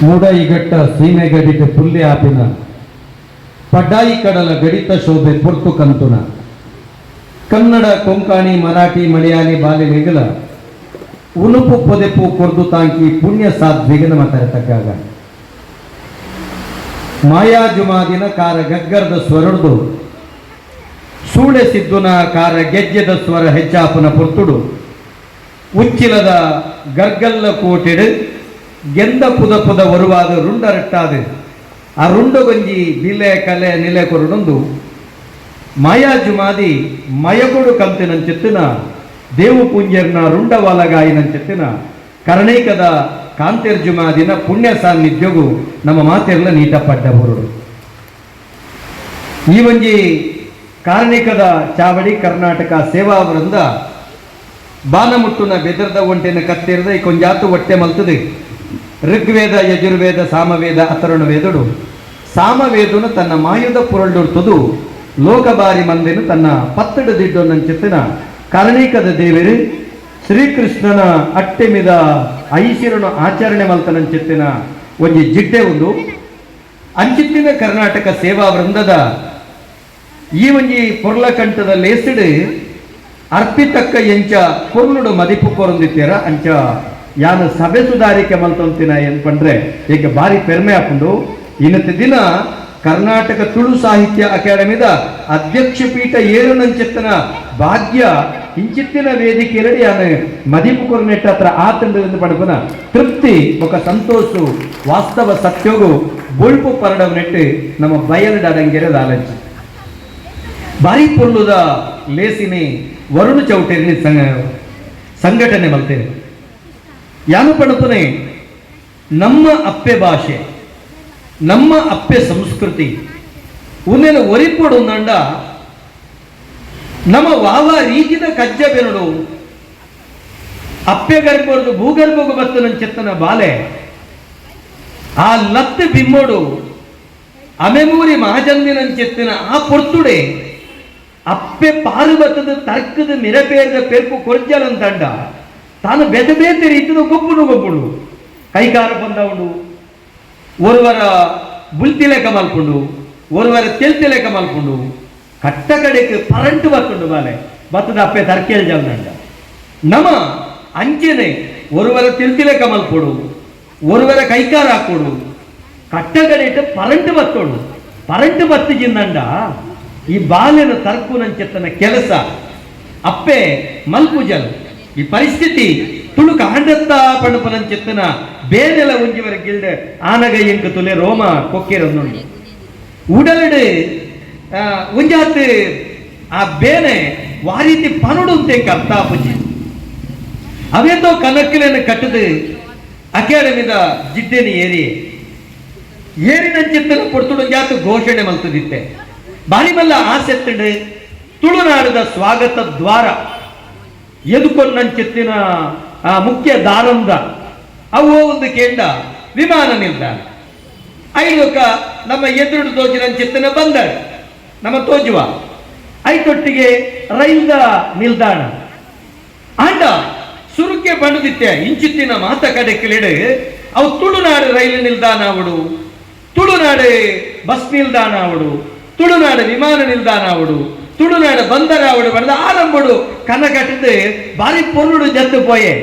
ಮೂಡೈಘಟ್ಟ ಸೀಮೆ ಗಡಿತ ಪುಲ್ಲೆ ಆಪಿನ ಪಡ್ಡಾಯಿ ಕಡಲ ಗಡಿತ ಶೋಭೆ ಪೊರ್ತು ಕಂತುನ ಕನ್ನಡ, ಕೊಂಕಾಣಿ, ಮರಾಠಿ, ಮಲಯಾಳಿ ಬಾಲೆಲೆಗಲ ಉನುಪು ಪೊದೆಪು ಕೊರ್ದು ತಾಂಕಿ ಪುಣ್ಯ ಸಾಧ್ವಿಗನ ಮಾತಾರೆ ತಗ್ಗಾಗ ಮಾಯಾ ಜುಮಾದಿನ ಕಾರ ಗಗ್ಗರದ ಸ್ವರಡ್ದು ಸೂಳೆ ಸಿದ್ದುನ ಕಾರ ಗೆಜ್ಜೆದ ಸ್ವರ ಹೆಚ್ಚಾಪನ ಪೊರ್ತುಡು ಉಚ್ಚಿಲದ ಗರ್ಗಲ್ಲ ಕೋಟೆಡು ಗೆಂದ ಪುದ ಪುದ ಒರುವಾದ ರುಂಡರಟ್ಟಾದ ಆ ರುಂಡಗೊಂಜಿ ಬಿಲೆ ಕಲೆ ನಿಲೆ ಕೊರಡೊಂದು ಮಾಯಾ ಜುಮಾದಿ ಮಯಗೊಡು ಕಂತಿನಂಚಿತ್ತಿನ ದೇವು ಪುಂಜರ್ನ ರುಂಡವಾಲಗಾಯಿನಂಚಿತ್ತಿನ ಕರ್ಣೈಕದ ಕಾಂತಿರ್ಜುಮಾದಿನ ಪುಣ್ಯ ಸಾನ್ನಿಧ್ಯಗೂ ನಮ್ಮ ಮಾತೆಲ್ಲ ನೀಟ ಪಡ್ಡ ಬರುಡು. ಈ ಒಂಜಿ ಕಾರ್ಣಿಕದ ಚಾವಡಿ ಕರ್ನಾಟಕ ಸೇವಾ ವೃಂದ ಬಾನಮುಟ್ಟುನ ಬೆದರ್ದ ಒಂಟೆನ ಕತ್ತೆರದ ಈ ಕೊಂಜಾತು ಹೊಟ್ಟೆ ಮಲ್ತದೆ. ಋಗ್ವೇದ, ಯಜುರ್ವೇದ, ಸಾಮವೇದ, ಅಥರ್ವಣ ವೇದಡು ಸಾಮವೇದನು ತನ್ನ ಮಾಯುಧ ಪುರಳುರ್ತದು ಲೋಕಬಾರಿ ಮಂದಿನು ತನ್ನ ಪತ್ತಡು ದಿಡ್ಡೊನ್ನಂಚಿತ್ತಿನ ಕಾರಣಿಕದ ದೇವರು ಶ್ರೀಕೃಷ್ಣನ ಅಟ್ಟೆಮಿದ ಐಸಿರನು ಆಚರಣೆ ಮಲ್ತನಂಚಿತ್ತಿನ ಒಂಜಿ ಜಿಡ್ಡೆ ಒಂದು ಅಂಚಿತ್ತಿನ ಕರ್ನಾಟಕ ಸೇವಾ ವೃಂದದ ಈ ಒಂಜಿ ಪೊರ್ಲಕಂಠದ ಲೇಸಿಡು ಅರ್ಪಿತಕ್ಕ ಎಂಚ ಪೊರ್ಲುಡು ಮದಿಪು ಕೊರೊಂದಿತ್ತೀರ ಅಂಚ ಯಾನು ಸಭೆ ಸುಧಾರಿಕೆ ಮಲ್ತೊಂತಿನ ಏನ್ ಪಂಡ್ರೆ ಈಗ ಬಾರಿ ಪೆರ್ಮೆ ಹಾಕೊಂಡು. ಇನ್ನത്തെ ದಿನ ಕರ್ನಾಟಕ ತುಳು ಸಾಹಿತ್ಯ ಅಕಾಡೆಮಿದ ಅಧ್ಯಕ್ಷ ಪೀಠ ಏರುನಂಚಿತ್ತನ ಭಾಗ್ಯ ಇಂಚಿತ್ತಿನ ವೇದಿಕೆಯಲ್ಲಿ ಯಾನು ಮದಿಪು ಕೊರ್ನೆಟ್ಟ ಹತ್ರ ಆತಂಡು ಎಂದು ಪಡುಪುನ ತೃಪ್ತಿ ಬೊಕ ಸಂತೋಷ. ವಾಸ್ತವ ಸತ್ಯೋಗು ಬೊಳ್ಪು ಪರಡವನೆಟ್ಟು ನಮ್ಮ ಬಯಲು ಅಡಂಗೆರೆ ದಾಲಂಚಿ ಬಾರಿ ಪೊರ್ಲುದ ಲೇಸಿನಿ ವರುಣ ಚೌಟೇರಿನಿ ಸಂಘಟನೆ ಮಲ್ತೇನೆ. ಯಾನು ಪಣಪುನೆ, ನಮ್ಮ ಅಪ್ಪೆ ಭಾಷೆ, ನಮ್ಮ ಅಪ್ಪೆ ಸಂಸ್ಕೃತಿ ಉನ್ನೆನ ಒರಿಪೊಡು ನಂಡ ನಮ್ಮ ವಾವ ರೀತಿದ ಕಜ್ಜ ಬೆರಡು. ಅಪ್ಪೆ ಗರ್ಭದ್ದು ಭೂಗರ್ಭಗು ಬತ್ತನ ಚೆತ್ತನ ಬಾಲೆ ಆ ಲತ್ತು ಬಿಮ್ಮೋಡು ಅಮೆಮೂರಿ ಮಹಾಜಂದಿನಂచెತ್ತಿನ ಆ ಪೊರ್ತುಡೆ ಅಪ್ಪೆ ಪಾರು ಬತ್ತದ ತರ್ಕದ ಮಿರಪೇರದ ಪೆರ್ಪು ಕೊರ್ಜಲಂತಂಡ ತಾನು ಬೆದ ಬೇತೆ ರೀತಿದ ಗೊಬ್ಬುಡು ಗೊಬ್ಬುಡು ಕೈಕಾರ ಬಂದವನು ಒರುವರ ಬುಲ್ತಿಲೇಕ ಮಲ್ಪುಂಡು, ಒರುವರ ತೆಲ್ತಿಲೇಕ ಮಲ್ಪುಂಡು, ಕಟ್ಟ ಕಡೆಗೆ ಪರಂಟು ಬತ್ತುಂಡು. ಬಾಲೆ ಬತ್ತದ ಅಪ್ಪೆ ತರ್ಕೇಲ್ ಜಲ್ದಂಡ ನಮ ಅಂಚೆನೆ ಒರುವರ ತಿಲ್ತಿಲೇಕ ಮಲ್ಪೊಡು, ಒರುವರ ಕೈಕಾರ ಹಾಕೊಡು, ಕಟ್ಟ ಕಡೆಟ್ ಪರಂಟು ಬತ್ತೋಡು. ಪರಂಟು ಬತ್ತು ಜಿಂದಂಡ ಈ ಬಾಲ್ಯನ ತರ್ಪುನಂచెತ್ತನ ಕೆಲಸ ಅಪ್ಪೆ ಮಲ್ಪುಜಲ್. ಈ ಪರಿಸ್ಥಿತಿ ತುಳುಕ ಆಂಡತ್ತ ಪಣಪನಂచెತ್ತನ ಬೇನೆಲ ಒಂಜಿವರ ಗಿಲ್ಡ ಆನಗ ಎಂಕ ತುಲೆ ರೋಮ ಕೊಕ್ಕೆರೊಂದುಂಡು. ಉಡಲಡು ಒಂಜಾತ್ ಆ ಬೇನೆ ವಾರೀತಿ ಪನುಡು ಅಂತ ಎಂಕ ಅರ್ಥ ಆಪುಜಿ. ಅವೇತೋ ಕನಕ್ಕಿಲೇನು ಕಟ್ಟದು ಅಕಾಡೆಮಿದ ಜಿಡ್ಡೆನಿ ಏರಿ ಏರಿನಂಚಿತ್ತನ ಪೊರ್ತುಡು ಜಾತು ಘೋಷಣೆ ಮಲ್ತದಿತ್ತೆ. ಬಾರಿ ಮಲ್ಲ ಆಸೆತ್ತಂಡು ತುಳುನಾಡದ ಸ್ವಾಗತ ದ್ವಾರ ಎದುಕೊಂಡಂಚಿತ್ತಿನ ಆ ಮುಖ್ಯ ದಾರಂದ ಅವು ಒಂದು ಕೇಂದ್ರ ವಿಮಾನ ನಿಲ್ದಾಣ ಐದೊಕ್ಕ ನಮ್ಮ ಎದುರು ತೋಜಿನಂಚಿತ್ತನ ಬಂದರ್ ನಮ್ಮ ತೋಜುವ ಐತೊಟ್ಟಿಗೆ ರೈಲ್ದ ನಿಲ್ದಾಣ. ಆಂಡ ಸುರುಕೆ ಬಂಡುದಿತ್ತೆ ಇಂಚಿತ್ತಿನ ಮಾತ ಕಡೆ ಕಿಲಿಡು ಅವು ತುಳುನಾಡು ರೈಲು ನಿಲ್ದಾಣ ಅವಡು, ತುಳುನಾಡು ಬಸ್ ನಿಲ್ದಾಣ ಅವಡು, ತುಳುನಾಡು ವಿಮಾನ ನಿಲ್ದಾಣ ಅವಡು, ತುಳುನಾಡು ಬಂದರ ಅವಡು ಬಡದ ಆರಂಭಡು ಕನಕಟ್ಟಿದ್ದು ಬಾರಿ ಪೊರ್ಲುಡು ಜತ್ತು ಪೋಯೆ.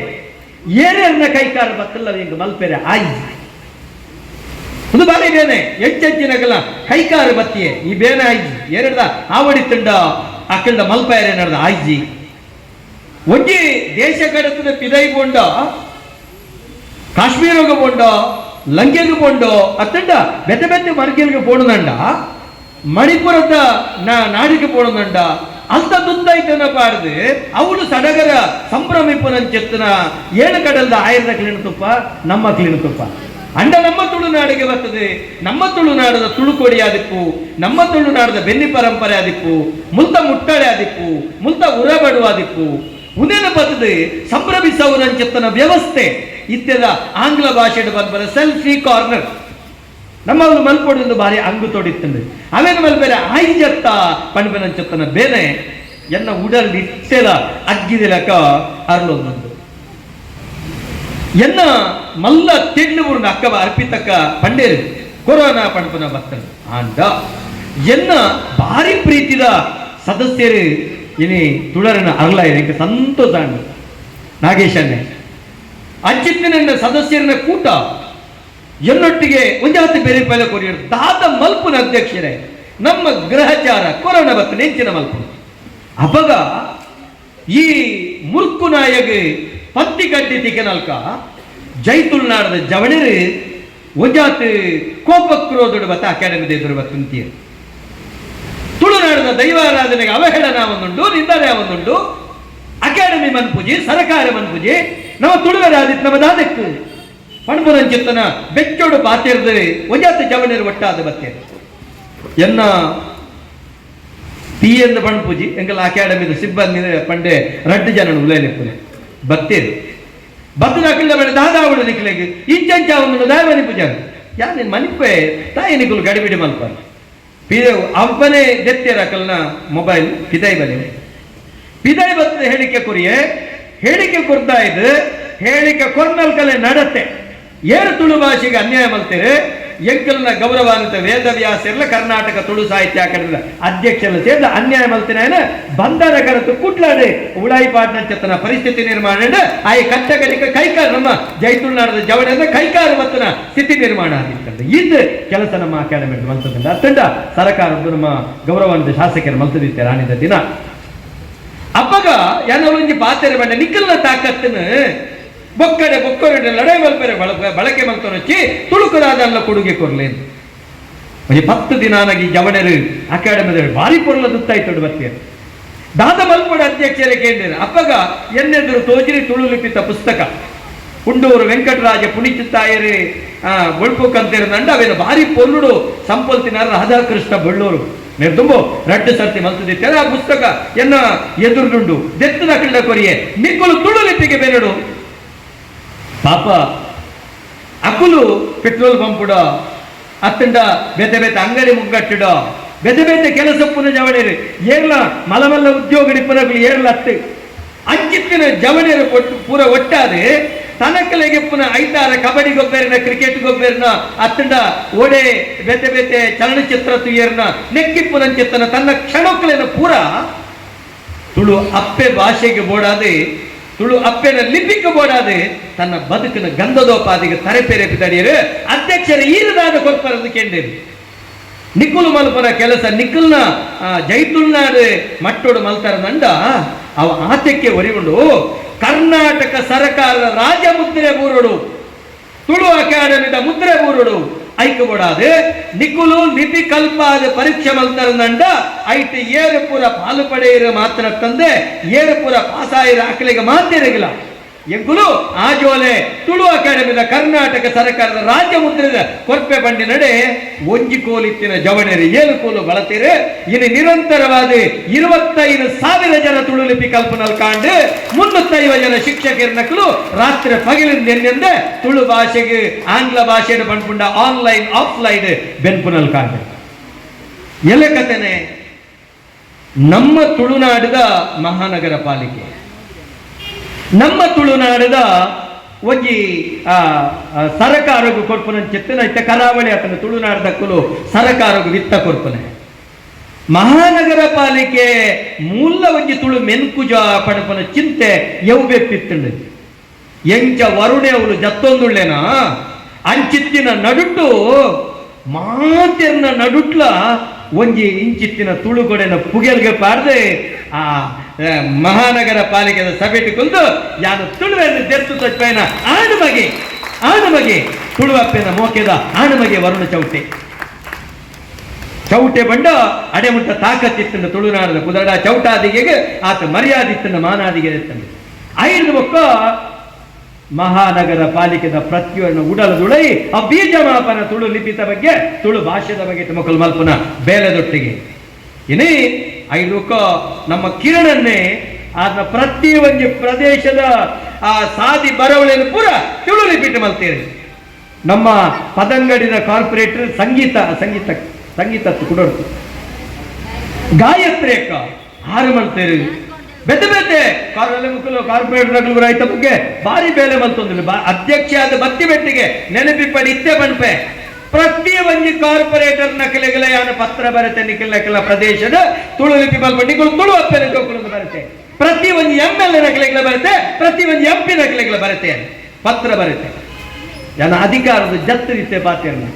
ಏನೇರ್ನ ಕೈಕಾರ ಬತ್ತಲ್ಲ ಹಿಂಗ ಮಲ್ಪೆರೆ ಆಯಿ ಒಂದು ಬಾರಿ ಬೇನೆ ಎಂಚೆಂಚಿನಗಲ ಕೈಕಾರ ಬತ್ತಿಯೆ. ಈ ಬೇನೆ ಆಯ್ಜಿ ಏನೆಡ್ದ ಆವಡಿ ತುಂಡ ಅಕ್ಕಲ್ದ ಮಲ್ಪೆರೆ ನಡೆದ ಆಯ್ಜಿ. ಒಂಜಿ ದೇಶ ಕಡತದ ಪಿದೈ ಪೋಂಡ, ಕಾಶ್ಮೀರಗೆ ಪೋಂಡ, ಲಂಕೆಗೆ ಪೋಂಡೋ ಅತ್ತಂಡ ಬೆತ್ತೆ ಬೆತ್ತೆ ಮರ್ಗಿಲ್ಗೆ ಪೋಣದಂಡ, ಮಣಿಪುರದ ನಾಡಿಗೆ ಪೋಣದಂಡ ಅಂತ ದುಂದೈತನ ಪಾಡ್ದು ಅವಳು ಸಡಗರ ಸಂಭ್ರಮಿಪುನಂచెತ್ತನ ಏಳು ಕಡಲ್ದ ಆಯಿರದ ಕ್ಲೀನ ತುಪ್ಪ ನಮ್ಮ ಕ್ಲೀನ ತುಪ್ಪ ಅಂಡ ನಮ್ಮ ತುಳುನಾಡಿಗೆ ಬರ್ತದೆ. ನಮ್ಮ ತುಳುನಾಡದ ತುಳುಕೊಡಿ ಆದಿಪ್ಪು, ನಮ್ಮ ತುಳುನಾಡದ ಬೆನ್ನಿ ಪರಂಪರೆ ಆದಿಪ್ಪು, ಮುಲ್ತ ಮುಟ್ಟಳೆ ಆದಿಪ್ಪು, ಮುಲ್ತ ಉರಬಡು ಆದಿಪ್ಪು, ಉನೇನ ಬರ್ತದೆ ಸಂಭ್ರಮಿಸವರಂచెತ್ತನ ವ್ಯವಸ್ಥೆ. ಇತ್ಯದ ಆಂಗ್ಲ ಭಾಷೆಡ್ ಬಂದ ಸೆಲ್ಫಿ ಕಾರ್ನರ್ ನಮ್ಮ ಒಂದು ಮಲ್ಪೊಡಿಂದು ಬಾರಿ ಅಂಗು ತೊಡಿತ್ತಂದು ಅವೇನು ಮಲ್ಪೆರೆ ಆಯ್ಜತ್ತ ಪಣ್ಪೆನಂಚತ್ತನ ಬೇನೆ ಎನ್ನ ಉಡಲ್ ಇಟ್ಟೆಲ ಅಗ್ಗಿದಿಲಕ ಅರ್ಲೊಂದೊಂದು. ಎನ್ನ ಮಲ್ಲ ತಿಡ್ಲು ಅಕ್ಕವ ಅರ್ಪಿತಕ್ಕ ಪಂಡೇರು ಕೊರೋನಾ ಪಣಪುನ ಬರ್ತದೆ ಆಂಡ ಎನ್ನ ಭಾರಿ ಪ್ರೀತಿದ ಸದಸ್ಯರು ಇನಿ ತುಳರನ ಅರ್ಲ എനിക്ക് ಸಂತೋಷ ನಾಗೇಶನ್ನೇ ಅಂಚಿತ್ತಿನ ಸದಸ್ಯರನ್ನ ಕೂಟ ಎನ್ನೊಟ್ಟಿಗೆ ಒಂಜಾತಿ ಬೇರೆ ಪೈಲ ಕೊರಿಯರು ದಾದ ಮಲ್ಪುನ ಅಧ್ಯಕ್ಷರೇ ನಮ್ಮ ಗ್ರಹಚಾರ ಕೊರೋನಾ ಬತ್ತ ನೆಂಚಿನ ಮಲ್ಪು ಅಪಗ ಈ ಮುರ್ಕು ನಾಯಗ ಪತ್ತಿ ಕಡ್ಡಿ ತಿಕ್ಕನಲ್ಕ ಜೈತುಲ್ನಾಡದ ಜವಣರು ಒಂಜಾತ್ ಕೋಪಕ್ರೋಧುಡು ಬತ್ತ ಅಕಾಡೆಮಿ ಎದುರು ಬತ್ತಂತೀಯ ತುಳುನಾಡದ ದೈವಾರಾಧನೆಗೆ ಅವಹೇಳನ ಒಂದುಂಡು, ನಿಂದನೆ ಒಂದುಂಡು. ಅಕಾಡೆಮಿ ಮನ್ಪುಜಿ, ಸರಕಾರ ಮನ್ಪುಜಿ, ನಮ್ಮ ತುಳುವರಾದಿತ್ ನಮ್ಮ ದಾದಕ್ಕೆ ಪಣ್ಪುರಂಚಿತ್ತನ ಬೆಚ್ಚೋಡು ಪಾತಿರ್ದರೆ ಒಂಜಾತ ಜವಣರು ಒಟ್ಟಾದ ಬತ್ತೆ ಎನ್ನ ಪಿ ಎಂದು ಪಣ್ಪುಜಿ ಎಂಕಲ್ ಅಕಾಡೆಮಿದ ಸಿಬ್ಬಂದಿ ಪಂಡೆ ರಡ್ಡು ಜನ ಉಲೈಲೆಪ್ಪುನೆ ಬತ್ತೇರು ಬತ್ತದ ಅಕಿಲ್ಲ ಬೇಡ ದಾದಾವಳು ನಿಕ್ಲೆಗ್ ಇಂಚಂಚ ಒಂದು ದಾಯ ಮನಿಪುಜ ಯಾ ನಿನ್ ಮನಿಪೆ ತಾಯಿ ನಿಕುಲು ಗಡಿಬಿಡಿ ಮಲ್ಪ ಪಿ ಅವನೇ ದೆತ್ತೆರ ಅಕಲ್ನ ಮೊಬೈಲ್ ಪಿದೈ ಬಲೆ ಪಿದೈ ಬತ್ತದ ಹೇಳಿಕೆ ಕೊರಿಯೆ ಹೇಳಿಕೆ ಕೊರ್ತಾ ಇದು ಹೇಳಿಕೆ ಕೊರ್ನಲ್ಕಲೆ ನಡತೆ ಏರು ತುಳು ಭಾಷೆಗೆ ಅನ್ಯಾಯ ಮಲ್ತೇರೆ ಎಂಕಲ್ನ ಗೌರವಾನ್ವಿತ ವೇದವ್ಯಾಸರ್ಲ ಕರ್ನಾಟಕ ತುಳು ಸಾಹಿತ್ಯ ಅಕಾಡೆಮಿದ ಅಧ್ಯಕ್ಷರ ಸೇರಿದ ಅನ್ಯಾಯ ಮಲ್ತಿನ ಬಂಧನ ಕರೆತು ಕುಟ್ಲಾಡೆ ಉಳಾಯಿ ಪಾಟ್ನಂಚತನ ಪರಿಸ್ಥಿತಿ ನಿರ್ಮಾಣ ಆಯಿ ಕಟ್ಟ ಕಡಿಕ ಕೈಕಾರ ನಮ್ಮ ಜೈತುಳ್ನಾಡದ ಜವಳಿಯಿಂದ ಕೈಕಾರ ಮತ್ತನ ಸ್ಥಿತಿ ನಿರ್ಮಾಣ ಆಗಿತ್ತಂಡ ಇದು ಕೆಲಸ ನಮ್ಮ ಅಕಾಡೆಮಿ ಮಲ್ತದಂಡ ಅತ್ತಂಡ ಸರಕಾರದ್ದು ನಮ್ಮ ಗೌರವಾನ್ವಿತ ಶಾಸಕರು ಮಲ್ತದಿತ್ತೆ ರಾಣಿದ ದಿನ ಅಪ್ಪಗ ಏನೊಂಜಿ ಪಾತೆರೆ ಬಂಡ ನಿಕ್ಕಲ್ನ ತಾಕತ್ತನ ಬೊಕ್ಕಡೆ ಬೊಕ್ಕಡೆ ಲಡೈ ಮಲ್ಪೆರೆ ಬಳಕೆ ಮಲ್ತೊನಚ್ಚಿ ತುಳುಕದಾದಲ್ಲ ಕೊಡುಗೆ ಕೊರ್ಲೇನು ಒಂಜಿ 10 ದಿನಾನಗಿ ಜವಣರು ಅಕಾಡೆಮಿದ ಭಾರಿ ಪೊರ್ಲ ದುತ್ತಾಯ್ತೊಡು ಬತ್ತೆ ದಾದ ಮಲ್ಪಡ ಅಧ್ಯಕ್ಷರೇ ಕೇಂದ್ರ ಅಪ್ಪಗ ಎನ್ನೆದುರು ತೋಜಿರಿ ತುಳು ಲಿಪಿತ ಪುಸ್ತಕ ಕುಂಡೂರು ವೆಂಕಟರಾಜ ಪುಣಿಚಿತ್ತಾಯರು ಬೊಳ್ಪು ಕಂತಿರದಂಡ ಅವೇನು ಭಾರಿ ಪೊರ್ಲುಡು ಸಂಪಲ್ತಿನಾರ ರಾಧಾಕೃಷ್ಣ ಬಳ್ಳೂರು ನಿರ್ದುಂಬು ರಡ್ಡು ಸರ್ತಿ ಮಲ್ತದಿತ್ತಾರೆ ಆ ಪುಸ್ತಕ ಎನ್ನ ಎದುರುದುಂಡು ದೆತ್ತದ ಕಳ್ಳ ಕೊರಿಯೆ ನಿಕ್ಕುಲು ತುಳು ಲಿಪಿಗೆ ಬೆರಡು ಪಾಪ ಅಕುಲು ಪೆಟ್ರೋಲ್ ಪಂಪುಡ ಅತ್ತಂಡ ಬೇತೆ ಬೇತೆ ಅಂಗಡಿ ಮುಗ್ಗಟ್ಟಿಡ ಬೇತೆ ಬೇತೆ ಕೆಲಸಪ್ಪುನ ಜವಣೇರು ಏರ್ಲ ಮಲಮಲ್ಲ ಉದ್ಯೋಗ ನಿಪ್ಪನಗಳು ಏರ್ಲ ಅತ್ತು ಅಂಚಿತ್ತಿನ ಜವಣೇರು ಕೊಟ್ಟು ಪೂರ ಒಟ್ಟಾದೆ ತನಕಲೆಗೆ ಪುನಃ ಐತಾರ ಕಬಡ್ಡಿ ಗೊಬ್ಬೆರ್ನ ಕ್ರಿಕೆಟ್ ಗೊಬ್ಬೆರ್ನ ಅತ್ತಂಡ ಓಡೆ ಬೇತೆ ಬೇತೆ ಚಲನಚಿತ್ರ ತುಯರ್ನ ನೆಕ್ಕಿಪ್ಪುನಂಚಿತ್ತನ ತನ್ನ ಕ್ಷಣಕ್ಕಲೇನ ಪೂರ ತುಳು ಅಪ್ಪೆ ಭಾಷೆಗೆ ಬೋಡಾದೆ ತುಳು ಅಪ್ಪೆನ ಲಿಪಿಗೆ ಬೋಡಾದೆ ತನ್ನ ಬದುಕಿನ ಗಂಧದೋಪಾದಿಗೆ ತರೆಪೆರೆ ಪಿತಡಿಯರು ಅಧ್ಯಕ್ಷರ ಈರದಾದ ಕೊರ್ಪರದು ಕೇಂದ್ರ ನಿಕ್ಕುಲು ಮಲ್ಪನ ಕೆಲಸ ನಿಕ್ಕಲ್ನ ಜೈತುಲ್ನಾಡು ಮಟ್ಟೋಡು ಮಲ್ತಾರ ನಂಡ ಅವ ಆತಕ್ಕೆ ಒರಿಗೊಂಡು ಕರ್ನಾಟಕ ಸರಕಾರದ ರಾಜಮುದ್ರೆ ಬೂರುಡು ತುಳು ಅಕಾಡೆಮಿದ ಮುದ್ರೆ ಬೂರುಡು ಐಕಬೋಡಾದೆ ನಿಕ್ಕುಲು ಲಿಪಿ ಕಲ್ಪಾದ ಪರೀಕ್ಷೆ ಮಲ್ತಾರ ನಂಡ ಐಟ್ ಏರುಪುರ ಪಾಲು ಪಡೆಯಿರ ಮಾತ್ರ ತಂದೆ ಏರುಪುರ ಪಾಸಾಯಿರ ಅಕ್ಕಲಿಗೆ ಮಾತಿರಗಿಲ್ಲ ಎಂಕುಲು ಆಜೋಲೆ ತುಳು ಅಕಾಡೆಮಿದ ಕರ್ನಾಟಕ ಸರ್ಕಾರದ ರಾಜ್ಯ ಮುದ್ರೆದ ಕೊರ್ಪೆ ಬಂಡಿ ನಡೆ ಒಂಜಿ ಕೋಲಿತ್ತಿನ ಜವಣೆರು ಏಳು ಕೋಲು ಬಳತೀರು ಇನ್ನು ನಿರಂತರವಾದ 25,000 ಜನ ತುಳು ಲಿಪಿ ಕಲ್ಪನಲ್ ಕಾಂಡು 350 ಜನ ಶಿಕ್ಷಕರ ನಕಲು ರಾತ್ರಿ ಪಗಲಿಂದ ಎನ್ನೆಂದೆ ತುಳು ಭಾಷೆಗೆ ಆಂಗ್ಲ ಭಾಷೆಯನ್ನು ಬಂಡ್ಪುಂಡ ಆನ್ಲೈನ್ ಆಫ್ಲೈನ್ ಬೆನ್ಪುನಲ್ ಕಾಂಡು ಎಲ್ಲ ಕಥೆನೆ ನಮ್ಮ ತುಳುನಾಡಿದ ಮಹಾನಗರ ಪಾಲಿಕೆ ನಮ್ಮ ತುಳುನಾಡದ ಒಂಜಿ ಸರಕಾರಗು ಕೊರ್ಪುನ ಚೆತ್ತನ ಇತ್ತ ಕರಾವಳಿ ಆತನ ತುಳುನಾಡದ ಕುಲು ಸರಕಾರಗು ವಿತ್ತ ಕೊರ್ಪುನೆ ಮಹಾನಗರ ಪಾಲಿಕೆ ಮೂಲ ಒಂಜಿ ತುಳು ಮೆನ್ಕುಜ ಪಣಪನ ಚಿಂತೆ ಯವ್ವೆಪ್ಪಿತ್ತಂಡು ಎಂಚ ವರುಣೆ ಅವಳು ಜತ್ತೊಂದುಳ್ಳೇನ ಅಂಚಿತ್ತಿನ ನಡುಟು ಮಾತೆರ್ನ ನಡುಟ್ಲ ಒಂಜಿ ಇಂಚಿತ್ತಿನ ತುಳುಗೊಡೆನ ಪುಗೆಲ್ಗೆ ಪಾರ್ದೆ ಆ ಮಹಾನಗರ ಪಾಲಿಕೆದ ಸಭೆಟು ಕುಂದು ಯಾನು ತುಳುವೆಯನ್ನು ದೆತ್ತು ತಪ್ಪೇನ ಆಣ ಬಗೆ ಆಣ ಬಗೆ ತುಳುವಪ್ಪೆನ ಮೋಕೆದ ಆಣ ಬಗೆ ವರುಣ ಚೌಟೆ ಚೌಟೆ ಬಂಡ ಅಡೆಮುಟ್ಟ ತಾಕತ್ತಿತ್ತಂಡ ತುಳುನಾಡದ ಕುದರಡ ಚೌಟಾದಿಗೆ ಆತ ಮರ್ಯಾದಿತ್ತಂಡ ಮಾನಾದಿಗೆ ಎತ್ತಂಡ ಐದು ಬೊಕ್ಕ ಮಹಾನಗರ ಪಾಲಿಕೆದ ಪ್ರತಿಯೊಂದು ಉಡಲದುಳೈ ಆ ಬೀಜ ಮಾಪನ ತುಳು ಲಿಪಿತ ಬಗ್ಗೆ ತುಳು ಭಾಷೆದ ಬಗ್ಗೆ ತುಮಕಲ್ ಮಲ್ಪನ ಬೇಲೆದೊಟ್ಟಿಗೆ ಇನಿ ಐದುಕ್ಕ ನಮ್ಮ ಕಿರಣನ್ನೇ ಆತನ ಪ್ರತಿ ಒಂದು ಪ್ರದೇಶದ ಆ ಸಾದಿ ಬರವಳಿಯನ್ನು ಪೂರ ತುಳು ಲಿಪಿಟ್ ಮಲ್ತೀರಿ. ನಮ್ಮ ಪದಂಗಡಿನ ಕಾರ್ಪೊರೇಟರ್ ಸಂಗೀತ ಸಂಗೀತ ಸಂಗೀತ ಕುಡೋರ್ತು ಗಾಯತ್ರಿ ಅಕ್ಕ ಆರು ಮಲ್ತೇರಿ. ಬೆದ್ದ ಬೆದ್ದೆ ಕಾರಲ್ಲಿ ಮುಕ್ಕಲು ಕಾರ್ಪೊರೇಟರ್ ರೈತ ಬಗ್ಗೆ ಭಾರಿ ಬೇಲೆ ಮಲ್ತೊಂದಿಲ್ಲ. ಅಧ್ಯಕ್ಷ ಆದ ಬತ್ತಿ ಬೆಟ್ಟಿಗೆ ನೆನಪಿಪ್ಪಡಿ ಇತ್ತೆ ಬನ್ಪೆ ಪ್ರತಿ ಒಂಜಿ ಕಾರ್ಪೊರೇಟರ್ ನಕಲೆಗಳ ಯಾನ ಪತ್ರ ಬರತೆ ನಿಖಲ್ ನಕಲ ಪ್ರದೇಶದ ತುಳು ಲಿಪಿ ಮಲ್ಪ ನಿಕುಲು ತುಳು ಅಪ್ಪೆನ ಜೋಕುಲು ಬರತೆ. ಪ್ರತಿ ಒಂಜಿ M L A ನಕಲೆಗಳ ಬರತೆ, ಪ್ರತಿ ಒಂಜಿ ಎಂ ಪಿ ನಕಲೆಗಳ ಬರತೆ, ಪತ್ರ ಬರತೆ. ಜನ ಅಧಿಕಾರದ ಜತ್ತರಿತ್ತೆ ಪಾತೆಯನ್ನು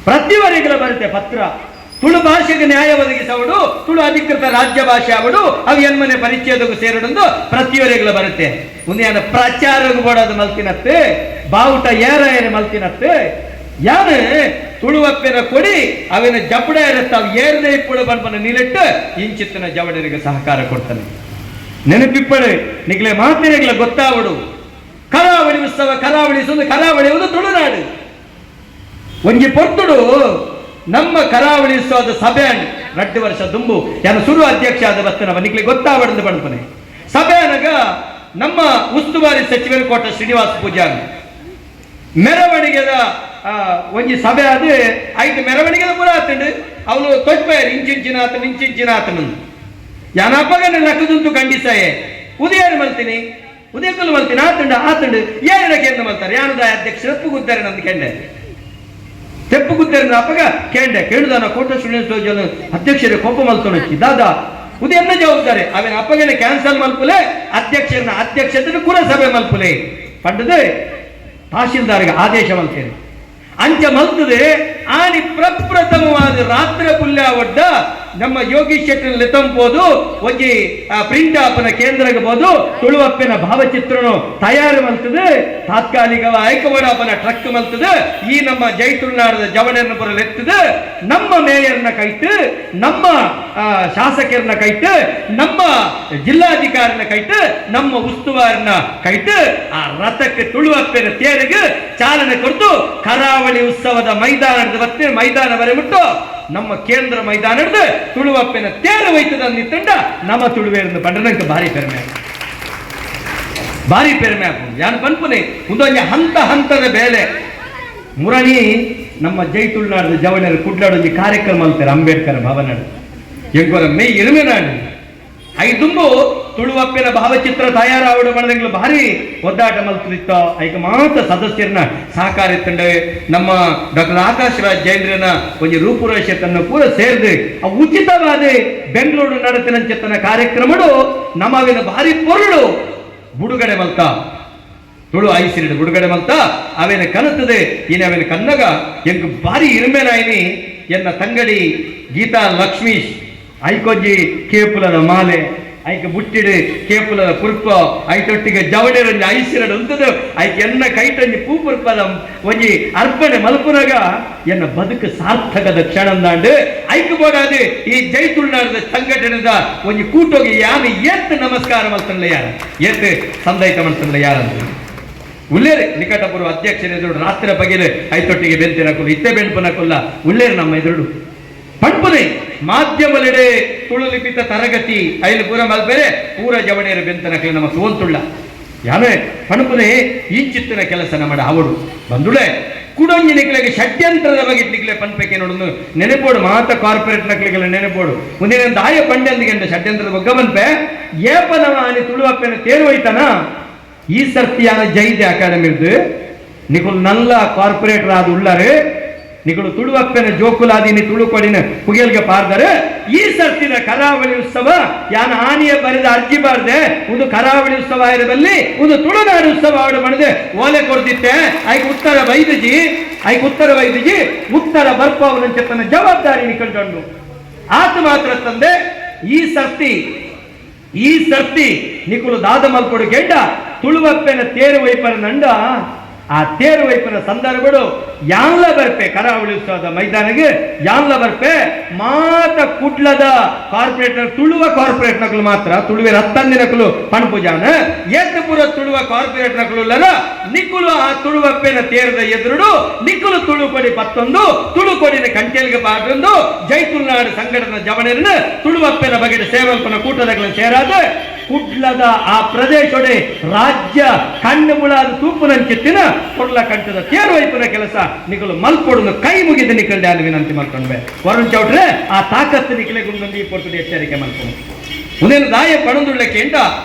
ಪ್ರತಿವರೆಗಳ ಬರುತ್ತೆ ಪತ್ರ. ತುಳು ಭಾಷೆಗೆ ನ್ಯಾಯ ಒದಗಿಸವಡು, ತುಳು ಅಧಿಕೃತ ರಾಜ್ಯ ಭಾಷೆ ಅವಡು, ಅವು ಎನ್ಮನೆ ಪರಿಚಯದಗೂ ಸೇರಡೊಂದು ಪ್ರತಿವರೆಗಳ ಬರುತ್ತೆ. ಮುಂದೆ ಪ್ರಚಾರಗೂ ಬೋಡೋದು ಮಲ್ತಿನತ್ತೆ, ಬಾವುಟ ಏರ ಏರ ಮಲ್ತಿನತ್ತೆ. ಯಾರು ತುಳುವಪ್ಪೆನ ಕೊಡಿ ಅವಿನ ಜಪಡ ಇರುತ್ತೆ, ಅವು ಏರದೆ ಇಪ್ಪಡು ಬನ್ಪನ ನಿಲೆಟ್ಟು ಇಂಚಿತ್ತಿನ ಜವಡರಿಗೆ ಸಹಕಾರ ಕೊಡ್ತಾನೆ. ನೆನಪಿಪ್ಪಡು ನಿಗ್ಲೆ ಮಾತಿನಗ್ಲೆ ಗೊತ್ತಾವಡು. ಕರಾವಳಿ ಉತ್ಸವ, ಕರಾವಳಿ ಸುಂದು, ಕರಾವಳಿ ಒಂದು ತುಳುನಾಡು. ಒಂಜಿ ಪೊರ್ತುಡು ನಮ್ಮ ಕರಾವಳಿ ಉತ್ಸವದ ಸಭೆ 2 ವರ್ಷ ದುಂಬು ಯಾನು ಸುರು ಅಧ್ಯಕ್ಷ ಆದ ಬರ್ತನ ನಿಗ್ಲೆ ಗೊತ್ತಾವಡಂದು ಬಣ್ಪನೆ. ಸಭೆ ಅನಗ ನಮ್ಮ ಉಸ್ತುವಾರಿ ಸಚಿವರು ಕೋಟ ಶ್ರೀನಿವಾಸ ಪೂಜಾರಿ ಮೆರವಣಿಗೆದ ಒಂಜಿ ಸಭೆ ಅದು ಐದು ಮೆರವಣಿಗೆದ ಪೂರ ಆತಂಡು ಅವನು ತೊಜ್ಪೇರು ಇಂಚಿಂಚಿನ ಆತನು ಇಂಚಿಂಚಿನ ಆತನು ಯಾನಪ್ಪಗನ ಲಕ್ಕದುಂಟು ಖಂಡಿಸಾಯೆ. ಉದಯರು ಮಲ್ತೀನಿ, ಉದಯಕಲ್ಲು ಮಲ್ತೀನಿ, ಆತಂಡು ಆತಂಡು ಏನ ಕೇಂದ್ರ ಮಲ್ತಾರೆ ಯಾನದ ಅಧ್ಯಕ್ಷ ತೆಪ್ಪು ಗುದ್ದಾರೆ ನಂದು ಕೆಂಡೆ ತೆಪ್ಪು ಗುದ್ದಾರೆ ಅಪ್ಪಗ ಕೇಂಡೆ ಕೇಳುದಾನ ಕೋಟ ಶ್ರೀನಿವಾಸ ಅಧ್ಯಕ್ಷರ ಕೋಪ ಮಲ್ತೊಣಚ್ಚಿ ದಾದಾ ಉದಯನ್ನ ಜವಾಬ್ದಾರಿ ಅವನ ಅಪ್ಪಗನ ಕ್ಯಾನ್ಸಲ್ ಮಲ್ಪುಲೆ, ಅಧ್ಯಕ್ಷರನ್ನ ಅಧ್ಯಕ್ಷತೆ ಕೂಡ ಸಭೆ ಮಲ್ಪುಲೆ ಪಂಡದೆ ತಹಶೀಲ್ದಾರ್ಗೆ ಆದೇಶ ಮಲ್ತೇನೆ. ಅಂಚ ಮಲ್ತದೆ ಆನಿ ಪ್ರಪ್ರಥಮವಾದ ರಾತ್ರಿ ಪುಲ್ಯ ಒಡ್ಡ ನಮ್ಮ ಯೋಗೀಶ್ ಶೆಟ್ಟರ್ ಲೆತಂಪೋದು ಒಂಜಿ ಪ್ರಿಂಟ್ ಆಪನ ಕೇಂದ್ರಕ್ಕೆ ಬೋದು ತುಳುವಪ್ಪೆನ ಭಾವಚಿತ್ರನು ತಯಾರು ಮಲ್ತದೆ. ತಾತ್ಕಾಲಿಕ ಐಕವಡಾಪನ ಟ್ರಕ್ ಮಲ್ತದೆ. ಈ ನಮ್ಮ ಜೈ ತುಳುನಾಡದ ಜವಣೆಯನ್ನು ಬರಲೆತ್ತದೆ. ನಮ್ಮ ಮೇಯರ್ನ ಕೈಟ್, ನಮ್ಮ ಶಾಸಕರನ್ನ ಕೈಟ್, ನಮ್ಮ ಜಿಲ್ಲಾಧಿಕಾರಿನ ಕೈಟ್, ನಮ್ಮ ಉಸ್ತುವಾರಿನ ಕೈಟ್ ಆ ರಥಕ್ಕೆ ತುಳುವಪ್ಪೆನ ತೇರಿಗೆ ಚಾಲನೆ ಕೊಡ್ತು ಕರಾವಳಿ ಉತ್ಸವದ ಮೈದಾನದ ಬತ್ತೆ ಮೈದಾನ ಬರೆಬಿಟ್ಟು ನಮ್ಮ ಕೇಂದ್ರ ಮೈದಾನ ಹಿಡಿದು ತುಳುವಪ್ಪೆನ ತೇರು ವೈತದ ನಿತ್ತಂಡ ನಮ್ಮ ತುಳುವೇರನ್ನು ಬಂಡನಂಕ ಭಾರಿ ಪೆರ್ಮೆ, ಭಾರಿ ಪೆರ್ಮೆ ಆಪುಂಡು. ಯಾನ್ ಪನ್ಪುನೆ ಉಂದೊಂಜಿ ಹಂತ ಹಂತದ ಬೇಲೆ. ಮುರಣಿ ನಮ್ಮ ಜೈ ತುಳುನಾಡದ ಜವಣರು ಕುಡ್ಲಾಡೊಂಜಿ ಕಾರ್ಯಕ್ರಮ ಅಂತಾರೆ ಅಂಬೇಡ್ಕರ್ ಭವನ ಎಂಕೋರ ಮೇ ಇರುಮೆನಾಡು ಐದುಂಬು ತುಳುವಪ್ಪೆನ ಭಾವಚಿತ್ರ ತಯಾರಾವಡು ಮಾಡದಂಗ್ಲು ಭಾರಿ ಒದ್ದಾಟ ಮಲ್ತದಿತ್ತ. ಐಕ ಮಾತ ಸದಸ್ಯರನ್ನ ಸಹಕಾರ ಇತ್ತಂಡೆ ನಮ್ಮ ಡಾಕ್ಟರ್ ಆಕಾಶ್ ರಾಜ್ ಜೈಂದ್ರನ ಒಂಜಿ ರೂಪುರೇಷೆ ತನ್ನ ಪೂರ ಸೇರಿದೆ ಆ ಉಚಿತವಾದ ಬೆಂಗಳೂರು ನಡತಿನಂచెತ್ತನ ಕಾರ್ಯಕ್ರಮಡು ನಮವಿನ ಭಾರಿ ಪೊರುಳು ಬುಡುಗಡೆ ಮಲ್ತ ತುಳು ಐಸಿರಿಡು ಬುಡುಗಡೆ ಮಲ್ತ ಅವೇನ ಕನತದೆ. ಇನ್ನು ಅವೇನ ಕನ್ನಗ ಎಂಕ್ ಭಾರಿ ಇರುಮೆನಾಯಿನಿ ಎನ್ನ ತಂಗಡಿ ಗೀತಾ ಲಕ್ಷ್ಮೀಶ್ ಐಕೊಂಜಿ ಕೇಪುಲದ ಮಾಲೆ, ಐಕ ಬುಟ್ಟಿಡು ಕೇಪುಲದ ಪುರ್ಪ, ಐತೊಟ್ಟಿಗೆ ಜವಳಿರೊಂಜಿ ಐಸಿರಡು ಉಂತದು ಐಕೆ ಎನ್ನ ಕೈಟೊಂಜಿ ಪೂ ಪುರ್ಪದ ಒಂಜಿ ಅರ್ಪಣೆ ಮಲ್ಪುನಗ ಎನ್ನ ಬದುಕು ಸಾರ್ಥಕದ ಕ್ಷಣಂದಾಂಡು. ಐಕ ಬೋಡಾದು ಈ ಜೈ ತುಳುನಾಡದ ಸಂಘಟನೆದ ಒಂಜಿ ಕೂಟೋಗಿ ಯಾನು ಏತ್ ನಮಸ್ಕಾರ ಮಲ್ತಂಡ್ಲ ಯಾರ ಏತ್ ಸಂದೈತ ಮಲ್ತಂಡ್ಲ ಯಾರಂತ ಉಳ್ಳೇರು ನಿಕಟಪೂರ್ವ ಅಧ್ಯಕ್ಷರ ಎದುರು ರಾತ್ರಿ ಬಗೆಲೆ ಐತೊಟ್ಟಿಗೆ ಬೆಂತಿನಕುಲ್ಲ ಇತ್ತೆ ಬೆಂಪನಕುಲ್ಲ ಉಳ್ಳೇರು ನಮ್ಮ ಎದುರು ಪಂಪುನೆ ಮಾಧ್ಯಮಲೆಡೆ ತುಳು ಲಿಪಿತ ತರಗತಿ ಐಲು ಪೂರ ಮಲ್ಪೆರೆ ಪೂರ ಜವಣಿಯರ ಬೆಂತನಕಲೆ ನಮ್ಮ ಸೋಂತುಳ್ಳ ಯಾವೇ ಪಣಪುನೆ ಇಂಚಿತ್ತಿನ ಕೆಲಸ ನಮ್ಮ ಅವಡು ಬಂದುಳೆ ಕುಡೊಂಜಿ ನಿಕ್ಲೆಗೆ ಷಡ್ಯಂತ್ರದ ಬಗ್ಗೆ ನಿಕ್ಲೆ ಪನ್ಪೆಕೆ ನೋಡೊಂದು ನೆನೆಪೋಡು ಮಾತ ಕಾರ್ಪೊರೇಟ್ ನಕ್ಲಿಗೆಲ್ಲ ನೆನೆಪೋಡು ಮುಂದಿನ ದಾಯ ಪಂಡೆಂದಿಗೆ ಷಡ್ಯಂತ್ರದ ಬಗ್ಗೆ ಬನ್ಪೆ ಏಪನವ ಆನಿ ತುಳುವಪ್ಪೆನ ತೇರು ಹೋಯ್ತಾನ ಈ ಸರ್ತಿಯಾನ ಜೈದೆ ಅಕಾಡೆಮಿ ಇರ್ದು ನಿಕುಲ್ ನಲ್ಲ ಕಾರ್ಪೊರೇಟರ್ ಆದ ಉಳ್ಳಾರು ನಿಕುಲು ತುಳುವಪ್ಪೆನ ಜೋಕುಲಾದಿನಿ ತುಳು ಕೊಡಿನ ಪುಗೆಲ್ಗೆ ಪಾರ್ದರೆ ಈ ಸರ್ತಿನ ಕರಾವಳಿ ಉತ್ಸವ ಯಾನ ಆನಿಯ ಬರೆದ ಅರ್ಜಿ ಬಾರ್ದೆ ಒಂದು ಕರಾವಳಿ ಉತ್ಸವ ಇರಬಲ್ಲಿ ಒಂದು ತುಳುನಾಡು ಉತ್ಸವ ಆಡು ಮಾಡಿದೆ ಓಲೆ ಕೊಡ್ದಿತ್ತೆ. ಐಕ್ ಉತ್ತರ ವೈದ್ಯಜಿ, ಐಕ್ ಉತ್ತರ ವೈದ್ಯಜಿ ಉತ್ತರ ಬರ್ಪವನ ಜವಾಬ್ದಾರಿ ನಿಕಲ್ಕೊಂಡು ಆತ ಮಾತ್ರ ತಂದೆ. ಈ ಸರ್ತಿ ನಿಕುಲು ದಾದ ಮಲ್ಪೊಡು ಗೆಡ್ಡ ತುಳುವಪ್ಪೆನ ತೇರು ವೈಪರ ನಂಡ ಆ ತೇರು ವೈಪನ ಸಂದರ್ಭಡು ಯಾನ್ಲ ಬರ್ಪೆ ಕರಾವಳಿ ಉತ್ಸವದ ಮೈದಾನಗೆ ಯಾನ್ಲ ಬರ್ಪೆ ಮಾತ ಕುಡ್ಲದ ಕಾರ್ಪೊರೇಟರ್ ತುಳುವ ಕಾರ್ಪೊರೇಟ್ ನಕಲು ಮಾತ್ರ ತುಳುವೆ ಹತ್ತಂದಿ ನಕಲು ಪಣಪುಜಾನ ಏತಪುರ ತುಳುವ ಕಾರ್ಪೊರೇಟ್ ನಕಲು ಉಲ್ಲರ ನಿಕುಲು ಆ ತುಳುವಪ್ಪೆನ ತೇರದ ಎದುರುಡು ನಿಕುಲು ತುಳು ಕೊಡಿ ಪತ್ತೊಂದು ತುಳು ಕೊಡಿನ ಕಂಟೆಲ್ಗೆ ಪಾಡೊಂದು ಜೈ ತುಳುನಾಡು ಸಂಘಟನ ಜವಣೆರನ್ನು ತುಳುವಪ್ಪೆನ ಬಗೆಗೆ ಸೇವಲ್ಪನ ಕೂಟದಗಳ ಸೇರಾದ ಕುಡ್ಲದ ಆ ಪ್ರದೇಶೊಡೆ ರಾಜ್ಯ ಕಣ್ಣು ಮುಳಾದ ತೂಪುನಂಚಿತ್ತಿನ ಕೊಡ್ಲ ಕಂಠದ ತೇರು ವೈಪುನ ಕೆಲಸ ನಿಕಲು ಮಲ್ಪೊಡುನು ಕೈ ಮುಗಿದ ನಿಕಲ್ಡೆ ಅಲ್ಲಿ ವಿನಂತಿ ಮಾಡ್ಕೊಂಡ್ಬೆ. ವರುಣ್ ಚೌಟ್ರೆ, ಆ ತಾಕತ್ತು ನಿಕಲೆ ಗುಂಡೊಂದು ಈ ಪೊರ್ತುಡು ಎಚ್ಚರಿಕೆ ಮಲ್ಪೊಡು. ಉಂದೆನ್ ದಾಯ ಪಣೊಂದುಳ್ಳೆ ಕೇಂಡ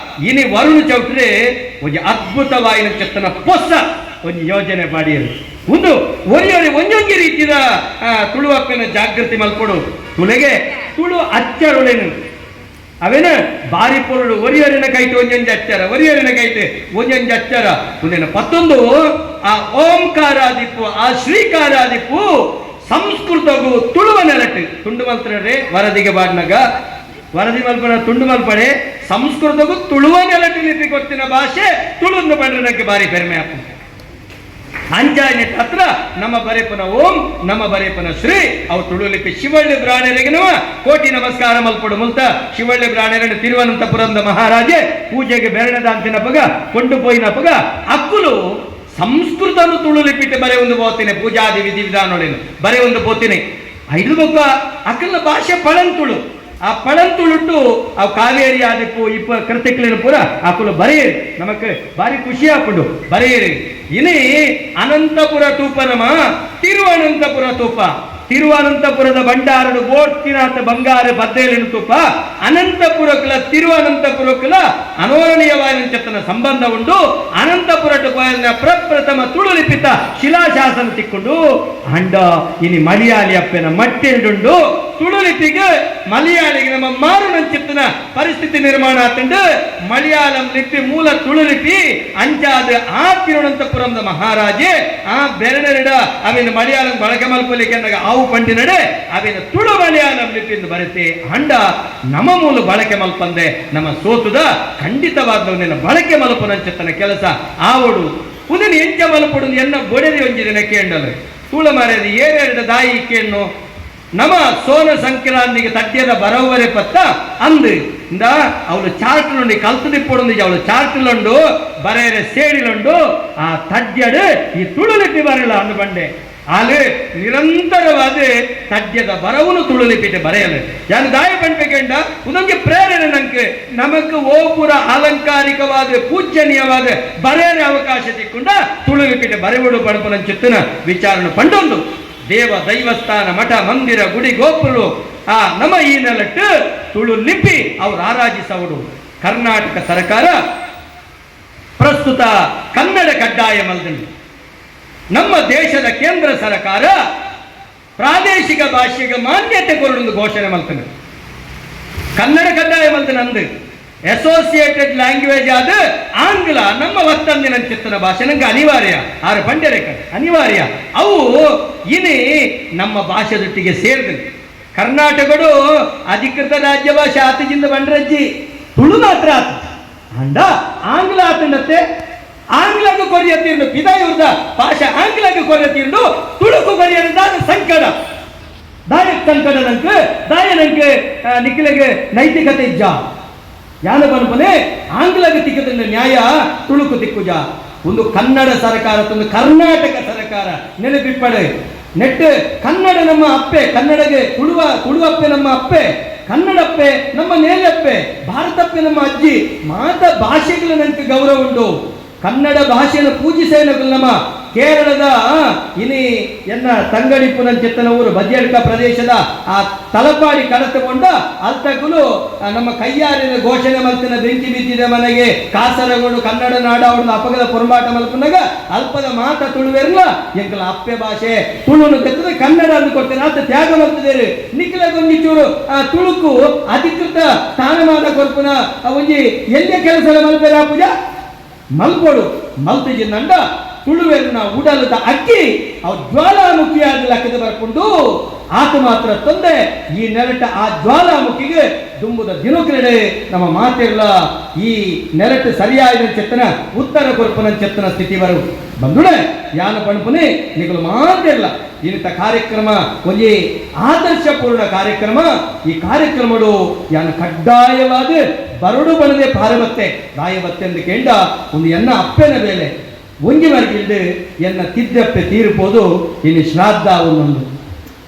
ಇನಿ ವರುಣ ಚೌಟ್ರೆ ಒಂಜಿ ಅದ್ಭುತವಾಯಿನ ಚೆತ್ತನ ಪೊಸ ಒಂಜಿ ಯೋಜನೆ ಪಾಡಿಯರು. ಒಂದು ಒರಿಯೊರಿ ಒಂಜೊಂಜಿ ರೀತಿಯ ತುಳುವಪ್ಪನ ಜಾಗೃತಿ ಮಲ್ಪಡು ತುಳೆಗೆ ತುಳು ಅಚ್ಚರುಳೆನು ಅವೇನ ಬಾರಿ ಪೊರುಳು ಒರಿಯರಿನ ಕೈಟು ಒಂಜೊಂಜಿ ಅಚ್ಚರ, ಒರಿಯರಿನ ಕೈಟು ಒಂಜೊಂಜಿ ಅಚ್ಚರ. ಉಂದೆನ ಪತ್ತೊಂದು ಆ ಓಂಕಾರಾದಿಪ್ಪು ಆ ಶ್ರೀಕಾರಾದಿಪ್ಪು ಸಂಸ್ಕೃತಗೂ ತುಳುವ ನೆಲಟ್ಟು ತುಂಡು ಮಲ್ತ್ರರೆ ವರದಿಗೆ ಬಾಡ್ನಗ ವರದಿ ಮಲ್ಪನ ತುಂಡು ಮಲ್ಪಡೆ ಸಂಸ್ಕೃತಗೂ ತುಳುವ ನೆಲಟ್ಟು ಲಿಪಿ ಕೊಡ್ತಿನ ಭಾಷೆ ತುಳುಂದು ಪಂಡ್ರೆ ಬಾರಿ ಪೆರ್ಮೆ ಆಪುಂಡು. ಅಂಚಾಯಿನ ಹತ್ರ ನಮ್ಮ ಬರೆಪನ ಓಂ ನಮ್ಮ ಬರೆಪನ ಶ್ರೀ ಅವು ತುಳು ಲಿಪಿ ಶಿವಳ್ಳಿ ಬ್ರಾಣರಿಗೆ ಕೋಟಿ ನಮಸ್ಕಾರ ಮಲ್ಪಡು ಮುಲ್ತ ಶಿವಳ್ಳಿ ಬ್ರಾಣರನ್ನು ತಿರುವನಂತಪುರದ ಮಹಾರಾಜೆ ಪೂಜೆಗೆ ಬೆರಣದಾಂತಿನ ಪಗ ಕೊಂಡು ಪೋಯಿನ ಪಗ ಅಕ್ಕುಲು ಸಂಸ್ಕೃತನು ತುಳು ಲಿಪಿಟ್ಟು ಬರೆ ಒಂದು ಪೋತೀನಿ ಪೂಜಾದಿ ವಿಧಿ ವಿಧಾನೊಳೇನು ಬರೆ ಒಂದು ಪೋತೀನಿ ಐದು ಬೊಕ್ಕ ಅಕ್ಕಲ ಭಾಷೆ ಪಳಂತುಳು ಆ ಪಳಂತುಳುಟ್ಟು ಆ ಕಾವೇರಿ ಆದಿಪ್ಪು ಇಪ್ಪ ಕೃತಿಕ್ಲಿನ ಪೂರ ಅಕುಲು ಬರೆಯಿರಿ ನಮಕ್ ಬಾರಿ ಖುಷಿ ಆಪುಂಡು ಬರೆಯಿರಿ. ಇನಿ ಅನಂತಪುರ ತೂಪನಮ ತಿರುವನಂತಪುರ ತೂಪ ತಿರುವನಂತಪುರದ ಭಂಡಾರಡು ಬೋರ್ತಿನಾಥ ಬಂಗಾರ ಬದ್ದೇಲಿನ ತೂಪ ಅನಂತಪುರಕ್ಕಲ ತಿರುವನಂತಪುರಕ್ಕಲ ಅನೋರಣೀಯವಾದ ಚೆತ್ತನ ಸಂಬಂಧ ಉಂಟು. ಅನಂತಪುರ ಪ್ರಪ್ರಥಮ ತುಳು ಲಿಪಿತ ಶಿಲಾಶಾಸನ ತಿಕ್ಕೊಂಡು ಅಂಡ ಇನಿ ಮಲಯಾಳಿ ಅಪ್ಪೆನ ಮಟ್ಟೆಲ್ಡುಂಡು ತುಳು ಲಿಪಿಗೆ ಮಲಯಾಳಿಗೆ ನಮ್ಮ ಮಾರುನಂಚಿತ್ತನ ಪರಿಸ್ಥಿತಿ ನಿರ್ಮಾಣ ಆತಂಡು ಮಲಯಾಳಂ ಲಿಪಿ ಮೂಲ ತುಳು ಲಿಪಿ ಅಂಚಾದ ಆ ತಿರುವನಂತಪುರಂದ ಮಹಾರಾಜೆ ಆ ಬೆರಣರಿಡ ಅವಿನ ಮಲಯಾಳಂ ಬಳಕೆ ಮಲ್ಪಲಿಕ್ಕೆ ಅಂದಾಗ ಆವು ಪಂಡಿನಡೆ ಅವಿನ ತುಳು ಮಲಯಾಳಂ ಲಿಪಿಯಿಂದ ಬರೆತೆ ಅಂಡ ನಮ್ಮ ಮೂಲ ಬಳಕೆ ಮಲ್ಪಂದೆ ನಮ್ಮ ಸೋತುದ ಖಂಡಿತವಾದವನ್ನೆಲ್ಲ ಬಳಕೆ ಮಲ್ಪನಂಚತನ ಕೆಲಸ ಆವಡು ಉದನ್ ಎಂಚ ಮಲ್ಪಡು ಎನ್ನ ಬೊಡೆದಿ ಒಂಜಿದಿನ ಕೇಂಡಲು ತುಳ ಮರೆದು ಏರೆರಡ ದಾಯಿ ಕೇಣ್ಣು ನಮ ಸೋನ ಸಂಕ್ರಾಂತಿಗೆ ತಟ್ಯದ ಬರೋಬರೆ ಪತ್ತ ಅಂದು ಇಂದ ಅವಳು ಚಾರ್ಟ್ నుండి ಕಲ್ತದಿಪ್ಪೊಡು ಅವಳು ಚಾರ್ಟ್ಲುಂಡು ಬರೆಯರೆ ಸೇಡಿಲುಂಡು ಆ ತಡ್ಯಡು ಈ ತುಳು ಲಿಪಿ ಬರಲ್ಲ ಅಂದು ಬಂಡೆ ಆಲು ನಿರಂತರವಾದ ತಡ್ಯದ ಬರವನು ತುಳು ಲಿಪಿಟೆ ಬರೆಯಲು ಯಾನು ದಾಯ ಪಣ್ಪೆಕೆಂಡ ಉದೊಂಜಿ ಪ್ರೇರಣೆ ನಂಗೆ ನಮಕ್ ಓಪುರ ಅಲಂಕಾರಿಕವಾದ ಪೂಜನೀಯವಾದ ಬರೆಯರೆ ಅವಕಾಶ ತಿಕ್ಕೊಂಡ ತುಳು ಲಿಪಿಟೆ ಬರೆವಡು ಪಡ್ಪನಂಚಿತ್ತನ ವಿಚಾರಣೆ ಪಂಡೊಂದು ದೇವ ದೈವಸ್ಥಾನ ಮಠ ಮಂದಿರ ಗುಡಿ ಗೋಪುರು ಆ ನಮ್ಮ ಈ ನೆಲಟ್ಟು ತುಳು ಲಿಪಿ ಅವರು ಆರಾಧಿಸವರು. ಕರ್ನಾಟಕ ಸರ್ಕಾರ ಪ್ರಸ್ತುತ ಕನ್ನಡ ಕಡ್ಡಾಯ ಮಲ್ದಂಡು ನಮ್ಮ ದೇಶದ ಕೇಂದ್ರ ಸರ್ಕಾರ ಪ್ರಾದೇಶಿಕ ಭಾಷೆಗೆ ಮಾನ್ಯತೆ ಕೊರಡು ಘೋಷಣೆ ಮಲ್ತನೆ ಕನ್ನಡ ಕಡ್ಡಾಯ ಮಲ್ತನೆ ಅಂದು ಅಸೋಸಿಯೇಟೆಡ್ ಲ್ಯಾಂಗ್ವೇಜ್ ಆದ ಆಂಗ್ಲ ನಮ್ಮ ವತ್ತಂದಿನ ಚಿತ್ತನ ಭಾಷೆ ನಂಗೆ ಅನಿವಾರ್ಯ ಆರು ಪಂಡ್ಯರೆ ಅನಿವಾರ್ಯ ಅವು ಇನಿ ನಮ್ಮ ಭಾಷೆದೊಟ್ಟಿಗೆ ಸೇರಿದ ಕರ್ನಾಟಕಡು ಅಧಿಕೃತ ರಾಜ್ಯ ಭಾಷೆ ಆತಜಿಂದ ಬಂಡ್ರಜ್ಜಿ ತುಳು ಮಾತ್ರ ಆತ ಅಂಡ ಆಂಗ್ಲ ಆತಂಡತ್ತೆ ಆಂಗ್ಲಕ್ಕೆ ಕೊರಿಯ ತೀರ್ನು ಪಿದಾಯುರ್ದ ಭಾಷೆ ಆಂಗ್ಲಕ್ಕೆ ಕೊರಿಯ ತೀರ್ನು ತುಳುಕು ಕೊರಿಯದಾದ ಸಂಕಟ ದಾಯ ಸಂಕಟ ನಂಗೆ ದಾಯ ನಂಗೆ ನಿಖಿಲಗೆ ನೈತಿಕತೆ ಇಜ್ಜ ಯಾನ ಬನ್ಪನೆ ಆಂಗ್ಲಗೆ ತಿಕ್ಕದ ನ್ಯಾಯ ತುಳುಕು ತಿಕ್ಕುಜ ಒಂದು ಕನ್ನಡ ಸರ್ಕಾರ ಒಂದು ಕರ್ನಾಟಕ ಸರ್ಕಾರ ನೆನಪಿಪ್ಪಡೆ ನೆಟ್ಟು ಕನ್ನಡ ನಮ್ಮ ಅಪ್ಪೆ ಕನ್ನಡಗೆ ತುಳುವ ತುಳುವಪ್ಪೆ ನಮ್ಮ ಅಪ್ಪೆ ಕನ್ನಡಪ್ಪೆ ನಮ್ಮ ನೇಲಪ್ಪೆ ಭಾರತಪ್ಪೆ ನಮ್ಮ ಅಜ್ಜಿ ಮಾತ ಭಾಷೆಗಳ ನಂಗೆ ಗೌರವ ಉಂಟು. ಕನ್ನಡ ಭಾಷೆಯನ್ನು ಪೂಜಿಸೇನ ನಮ್ಮ ಕೇರಳದ ಇನಿ ಎನ್ನ ತಂಗಡಿ ಪುನಂಚೆತ್ತನ ಊರು ಬದಿಯಡ್ಕ ಪ್ರದೇಶದ ಆ ತಲಪಾಡಿ ಕಡತಗೊಂಡ ಅಲ್ತಗುಲು ನಮ್ಮ ಕೈಯಾರಿನ ಘೋಷಣೆ ಮಲ್ತಿನ ಬೆಂಕಿ ಬಿದ್ದಿದೆ ಮನೆಗೆ ಕಾಸರಗೋಡು ಕನ್ನಡ ನಾಡ ಅವ್ರನ್ನ ಅಪಗದ ಪೊರಂಬಾಟ ಮಲ್ಪನಾಗ ಅಲ್ಪದ ಮಾತ ತುಳುವೆರ್ಲ ಎಂಕಲ ಅಪ್ಪೆ ಭಾಷೆ ತುಳುನು ತೆತ್ತದೆ ಕನ್ನಡ ಅಂದು ಕೊಡ್ತೇನೆ ಆತ ತ್ಯಾಗ ಮಲ್ತಿದ್ದೇವೆ ನಿಖಿಲ ಗೊಂಜಿಚೂರು ಆ ತುಳುಕು ಅಧಿಕೃತ ಸ್ಥಾನಮಾನ ಕೊರ್ಪುನ ಒಂಜಿ ಎಲ್ಲೇ ಕೆಲಸ ಮಲ್ಪೆರ ಪೂಜಾ ಮಲ್ಪೋಡು ಮಲ್ತಿಜಿನಂಡ ತುಳುವೆರ್ನ ಉಡಲದ ಅಕ್ಕಿ ಅವು ಜ್ವಾಲಾಮುಖಿಯಾಗಿ ಲಕ್ಕದ ಬರ್ಕೊಂಡು ಆತ ಮಾತ್ರ ತಂದೆ ಈ ನೆಲಟ ಆ ಜ್ವಾಲಾಮುಖಿಗೆ ದುಂಬುದ ದಿನಕ್ರೆಡೆ ನಮ್ಮ ಮಾತಿರ್ಲ ಈ ನೆಲಟ ಸರಿಯಾದ ಚೆತ್ತನ ಉತ್ತರ ಕೊರ್ಪನ ಚೆತ್ತನ ಸ್ಥಿತಿ ಬರು ಬಂದುಡೆ ಯಾನ ಪಣಪುನೆ ನಿಗಲು ಮಾತಿರ್ಲ ಇಂಥ ಕಾರ್ಯಕ್ರಮ ಒಂಜಿ ಆದರ್ಶಪೂರ್ಣ ಕಾರ್ಯಕ್ರಮ. ಈ ಕಾರ್ಯಕ್ರಮಡು ಯಾನ ಕಡ್ಡಾಯವಾದ ಬರಡು ಬಣದೆ ಪಾರಬತ್ತೆ ದಾಯಬತ್ತೆ ಎಂದು ಕೇಂಡ ಒಂದು ಎನ್ನ ಅಪ್ಪೆನ ಬೇಲೆ ಒಂಜಿ ಮರಗಿಲ್ದು ಎನ್ನ ತಿದ್ದಪ್ಪೆ ತೀರ್ಪೋದು ಇನ್ನು ಶ್ರಾದ್ದ ಒಂದೊಂದು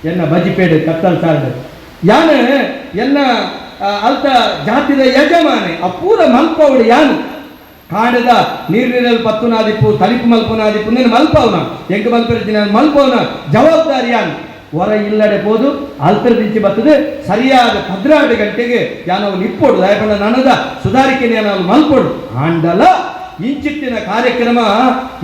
ಎನ್ನ ಬಜಿಪೇಡು ಕತ್ತಲ್ ಸಾರ್ದು ಯಾನ ಎನ್ನ ಅಲ್ತ ಜಾತಿದ ಯಜಮಾನೆ ಆ ಪೂರ ಮಲ್ಪವಡು ಯಾನು ಕಾಡದ ನೀರಿನಲ್ಲಿ ಪತ್ತುನಾದಿಪ್ಪು ತಲಿಪು ಮಲ್ಪುನಾದಿಪ್ಪು ನೀನು ಮಲ್ಪವನ ಎಂಕ್ ಮಲ್ಪರಿದ್ದೀನಿ ನಾನು ಮಲ್ಪವನ ಜವಾಬ್ದಾರಿ ಯಾನು ಹೊರ ಇಲ್ಲಡೆ ಪೋದು ಅಲ್ತರ ಬರ್ತದೆ ಸರಿಯಾದ 12 ಗಂಟೆಗೆ ಯಾನವನು ಇಪ್ಪೋಡು ದಯಪಂಡ ನನದ ಸುಧಾರಿಕೆ ಯಾನವನು ಮಲ್ಪೋಡು ಆಂಡಲ ಇಂಚಿತ್ತಿನ ಕಾರ್ಯಕ್ರಮ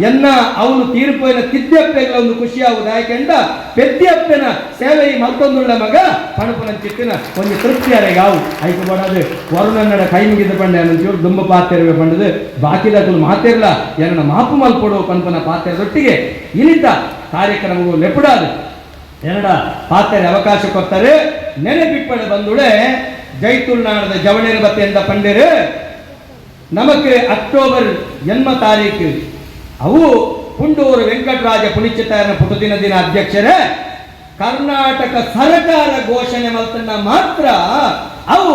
ಎನ್ನ ಅವನು ತೀರ್ಪೋಯಿನ ತಿದ್ದಪ್ಪೆಗಳ ಒಂದು ಖುಷಿಯಾಗುವುದು ಯಾಕೆಂದ ಪೆದ್ದಿಯಪ್ಪೆನ ಸೇವೆ ಈ ಮಲ್ತೊಂದುಳ್ಳ ಮಗ ಪಣಪುನ ಚಿತ್ತಿನ ಒಂದು ತೃಪ್ತಿಯಾರೆ ಆವು ಐಕು ಬಡದು ವರುಣನ್ನಡ ಕೈ ಮುಗಿದ ಪಂಡೆ ಚೂರು ದುಂಬ ಪಾತೆರವೆ ಪಂಡದು ಬಾಕಿದಾಕಲು ಮಾತಿರ್ಲ ಏನನ್ನ ಮಾಪು ಮಲ್ಪಡು ಪನ್ಪನ ಪಾತೆರದೊಟ್ಟಿಗೆ ಇನಿತ ಕಾರ್ಯಕ್ರಮವು ಲೆಪುಡಾದು ಏನಡ ಪಾತೆರೆ ಅವಕಾಶ ಕೊಡ್ತಾರೆ ನೆನೆಪಿಪ್ಪಡೆ ಬಂದುಡೆ ಜೈತುಳ್ನಾಡದ ಜವಣೇರ ಬತ್ತೆಯಿಂದ ಪಂಡಿರು ನಮಕ್ ಅಕ್ಟೋಬರ್ 8 ತಾರೀಕು ಅವು ಪುಂಡೂರು ವೆಂಕಟರಾಜ ಪುಣಿಚಿತಾರನ ಪುಟುದಿನ ದಿನ ಅಧ್ಯಕ್ಷರೇ ಕರ್ನಾಟಕ ಸರ್ಕಾರ ಘೋಷಣೆ ಮಲ್ತನ್ನ ಮಾತ್ರ ಅವು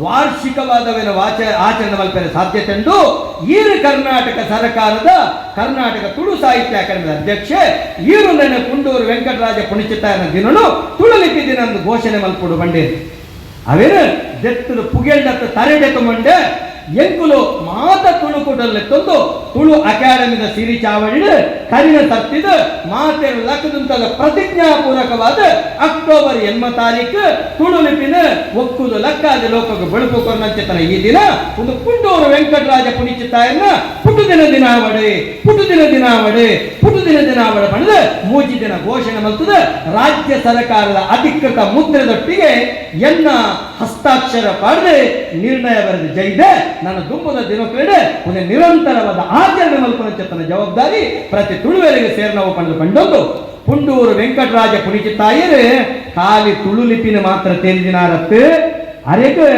ವಾರ್ಷಿಕವಾದವೇನ ಆಚರಣೆ ಮಲ್ಪೆರೆ ಸಾಧ್ಯತೆ ಉಂಟು. ಈರು ಕರ್ನಾಟಕ ಸರ್ಕಾರದ ಕರ್ನಾಟಕ ತುಳು ಸಾಹಿತ್ಯ ಅಕಾಡೆಮಿ ಅಧ್ಯಕ್ಷೆ ಈರು ನೆನೆ ಪುಂಡೂರು ವೆಂಕಟರಾಜ ಪುಣಿಚಿತಾರನ ದಿನನು ತುಳುಲಿಪಿ ದಿನ ಘೋಷಣೆ ಮಲ್ಪುಡು ಬಂಡೇರು ಅವೇನು ದೆತ್ತದ ಪುಗೆಲ್ಡತ್ತ ತರೆಡೆ ತಗೊಂಡೆ ಎಂಕುಲು ಮಾತ ತುಳು ಕುಟಲ್ಲೆತ್ತೊಂದು ತುಳು ಅಕಾಡೆಮಿದ ಸಿರಿ ಚಾವಡಿಡು ಕರಿನ ತತ್ತಿದ ಮಾತೆರು ಲಕ್ಕದಂತದ ಪ್ರತಿಜ್ಞಾಪೂರ್ವಕವಾದ ಅಕ್ಟೋಬರ್ 8 ತಾರೀಕು ತುಳು ಲಿಪಿನ ಒಕ್ಕುದು ಲಕ್ಕಾದ ಲೋಕಕ್ಕೆ ಬೆಳಪು ಕೊರ್ನಂಚಿತನ ಈ ದಿನ ಒಂದು ಪುಂಡೂರು ವೆಂಕಟರಾಜ ಪುಣಿಚಿತಾಯನ್ನ ಪುಟುದಿನ ದಿನಾವಡೆ ಪುಟುದಿನ ದಿನಾವಡೆ ಪುಟುದಿನ ದಿನಾವಡೆ ಪಡೆದು ಮೂಜಿ ದಿನ ಘೋಷಣೆ ಮಲ್ತದ ರಾಜ್ಯ ಸರ್ಕಾರದ ಅಧಿಕೃತ ಮುದ್ರೆದೊಟ್ಟಿಗೆ ಎನ್ನ ಹಸ್ತಾಕ್ಷರ ಪಡೆದು ನಿರ್ಣಯ ಬರೆದು ಜೈದೆ ನನ್ನ ದುಂಬದ ದಿನಕ್ಕೆಡೆ ಒಂದು ನಿರಂತರವಾದ ಆಚರಣೆ ಮಲ್ಪನ ಚೆತ್ತನ ಜವಾಬ್ದಾರಿ ಪ್ರತಿ ತುಳುವೆರೆಗೆ ಸೇರ್ನವು ಪಡೆದು ಕಂಡೊಂದು ಪುಂಡೂರು ವೆಂಕಟರಾಜ ಪುಣಿಚಿತ್ತಾಯರು ಖಾಲಿ ತುಳು ಲಿಪಿನ ಮಾತ್ರ ತೇರಿದಿನಾರತ್ತು ಅರೆಗೆ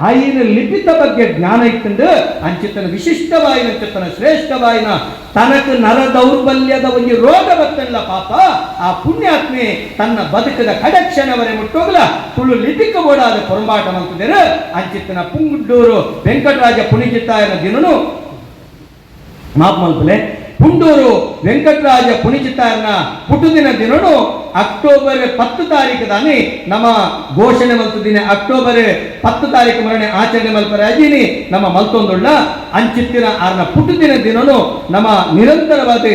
ಐನ ಲಿಪಿತ ಬಗ್ಗೆ ಜ್ಞಾನ ಇತ್ತಂದು ಅಂಚಿತನ ವಿಶಿಷ್ಟವಾಯಿನ ಚಿತ್ತನ ಶ್ರೇಷ್ಠವಾಯಿನ ತನಕ ನರ ದೌರ್ಬಲ್ಯದ ಒಂದು ರೋಗ ಬತ್ತಲ್ಲ ಪಾಪ ಆ ಪುಣ್ಯಾತ್ಮೆ ತನ್ನ ಬದುಕದ ಕಡಕ್ಷಣವರೆ ಮುಟ್ಟೋಗಲ ತುಳು ಲಿಪಿಕ ಬೋಡಾದ ಪೊರಂಬಾಟ ಮಂತಿದ್ದಾರೆ ಅಂಚಿತನ ಪುಂಡೂರು ವೆಂಕಟರಾಜ ಪುಣಿಚಿತ್ತಾಯನ ದಿನನು ಮಾಪ್ ಮಲ್ಪಲೆ ಪುಂಡೂರು ವೆಂಕಟರಾಜ ಪುಣಿಚಿತ್ತಾಯನ ಪುಟ್ಟುದಿನ ದಿನನು ಅಕ್ಟೋಬರ್ 10 ತಾರೀಕು ದಾನಿ ನಮ್ಮ ಘೋಷಣೆ ಮಲ್ತದಿನ ಅಕ್ಟೋಬರ್ 10 ತಾರೀಕು ಮರಣೆ ಆಚರಣೆ ಮಲ್ಪರೆ ಅಜಿನಿ ನಮ್ಮ ಮಲ್ತೊಂದುಳ್ಳ ಅಂಚಿತ್ತಿನ ಆರ್ನ ಪುಟ್ಟುದಿನ ದಿನನು ನಮ್ಮ ನಿರಂತರವಾದ